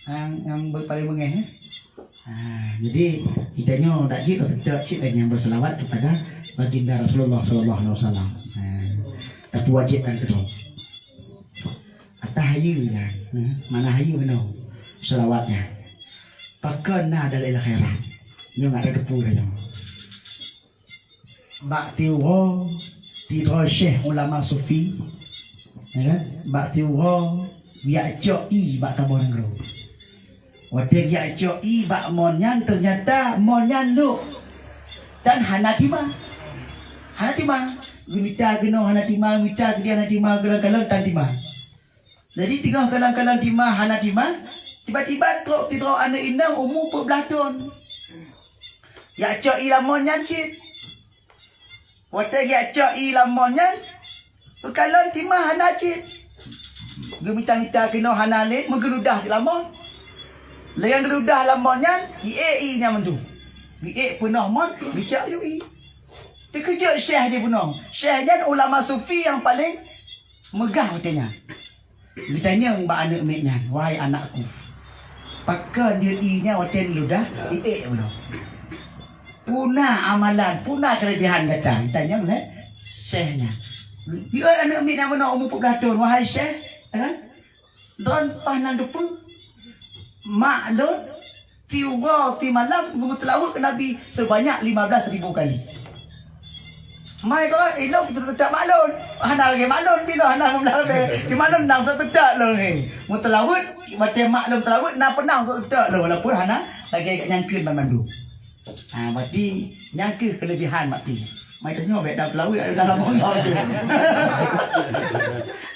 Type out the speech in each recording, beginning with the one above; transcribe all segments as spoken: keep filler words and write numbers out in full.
Nyang, nyang be-, paling beungéh, eh. Ha, jadi, kita nyoe dak jeuet, dak cit nyang berselawat kepada baginda Rasulullah sallallahu alaihi wasallam. Ha, tapi wajib kan keudroe. Atah hayeue nyan, ha, mana hayeue meunoe selawat nyan. Pakon na dalil khairat. Nyoe nggak ada depu dah nyoe. Bak tiwoe, tiwoe syekh ulama sufi, ya kan? Bak tiwoe, jak cok ié bak saboh nanggroe. Watée jak cok ié bak mon nyan, ternyata mon nyan lhok dan hana tima. Hana tima. Geumita keunoe hana tima, mita keudeh hana tima, kalon-kalon tan tima. Jadi, teungoh kalon-kalon tima hana tima, tiba-tiba trok sidroe aneuk inong umu peuet blaih thon. Jak cok ié lam mon nyan cit. Watée jak cok ié lam mon nyan, peukalon tima hana cit. Geumita-mita keunoe hana lé, meugeuludah di lam mon. Lé nyang geuludah lam mon nyan, jiék ié nyan mandum. Jiék peunoh mon, geucok yue ié. Teukeujot syekh di bunoe. Syekh nyan ulama sufi nyang paleng meugah watée nyan. Geutanyong bak aneuk miet nyan, "Wahai anakku, pakon jeuet ié nyan watée neugeuludah jiék bunoe? Peue na amalan, peue na keulebihan gata?" Geutanyong lé syekh nyan. Geujaweueb aneuk miet nyan bunoe umu peuet blaih thon, "Wahai syekh, eh, droen paih nan dupeue, mak lôn tiwoe timalam geumeuteusalaweuet keu Nabi seubanyak lima belas ribu kali." Mai keu ilong teutak mak lôn. Hana lagée mak lôn pih lôn, hana lôn lagée. Cuma lôn nang teutak lôn ni. Meuteulaweuet, watée mak lôn teulaweuet, na peunah teutak lôn, walaupun hana lagée nyang kheun banmandum. Ha, berarti nyang kheueh keulebihan berarti. Mai tanyoe bék dam teulaweuet, dalam motor tu.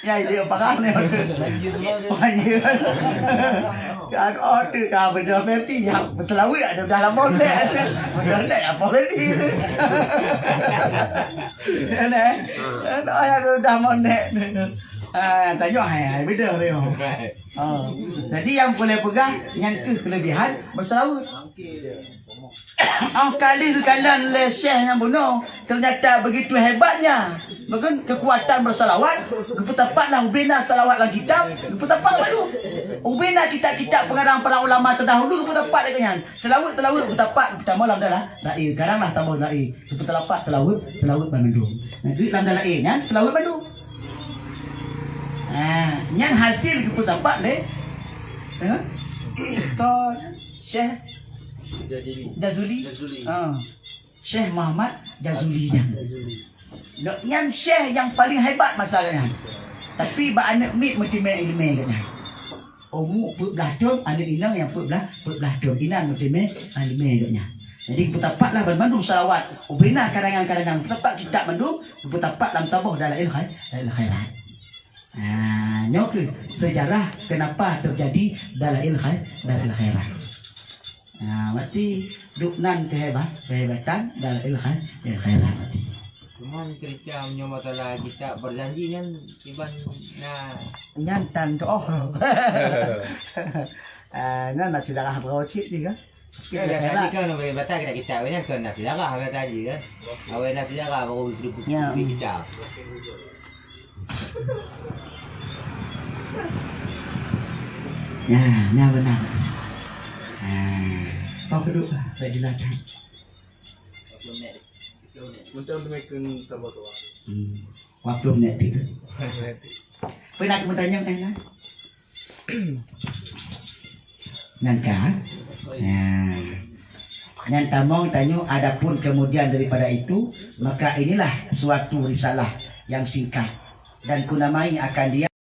Ya, dia parah ni. Banjir. Kan, oh, tu dah betul berarti. Ya, betul awak ada dalam motor. Betul tak apa berarti tu? Nah, nah, yang udah motor. Ah, tanyoe hai, hai, beda dia. Ah. Jadi yang boleh peugah, nyang kheueh keulebihan, bersalawat. Ong ka lheueh geukalon lé syekh nyang bunoe, ternyata begitu hebatnya, meukeun keukuatan bersalawat, geupeutapat lah ubena salawat lam kitab, geupeutapat baru. Ubena kitab-kitab pengarang para ulama terdahulu geupeutapat lagée nyan. Teulaweuet, teulaweuet, geupeutapat, geupeutamoe lam dalam laé. Sekarang lah tamoe laé. Geupeutapat teulaweuet, teulaweuet bandum. Nah, di lam dalam laé nyan, teulaweuet bandum. Ah, nyan hasil geupeutapat lé, eh? Doktor Syekh Jazuli. Jazuli. Jazuli. Ah. Syekh Muhammad Jazuli nyan. Jazuli. Gobnyan syekh nyang paling hebat masa nyan. Tapi bak aneuk miet meuteumé ileumé gobnyan. Umu peuet blah thon, aneuk inong nyang peuet blah, peuet blah thon. Inan meuteumé ileumé gobnyan. Jadi, geupeutapat lah banmandum salawat. Ubena karangan-karangan, geupeutapat kitab mandum, geupeutapat lam taboh Dalail Khai-, Dalail Khairat. Ah, nyoe kheueh sejarah kenapa terjadi Dalail Khai-, Dalail Khairat. Ah, berarti dubnan keuhebat-, kehebatan Dalail Khai-, Dalail Khairat berarti. Cuman ketika meunyoe masalah kitab berjanji nyan, kiban na nyan tan tu, oh. Ah, nyan na sejarah beureucit juga. Ya, biasa ni kan, orang batal kita, kita awalnya kan nasi darah, biasa aja kan. Awal nasi darah baru kita, kita, ya, kita. Ya, ya benar. Ha, kau kedua, saya dilatih. Macam tu makan tambah suara. Hmm. Waktu menit tiga. Pernah aku bertanya, eh, nah? Nyan ka? Nah. Nyan tamong tanyoe, adapun kemudian daripada itu, maka inilah suatu risalah yang singkat dan kunamai akan dia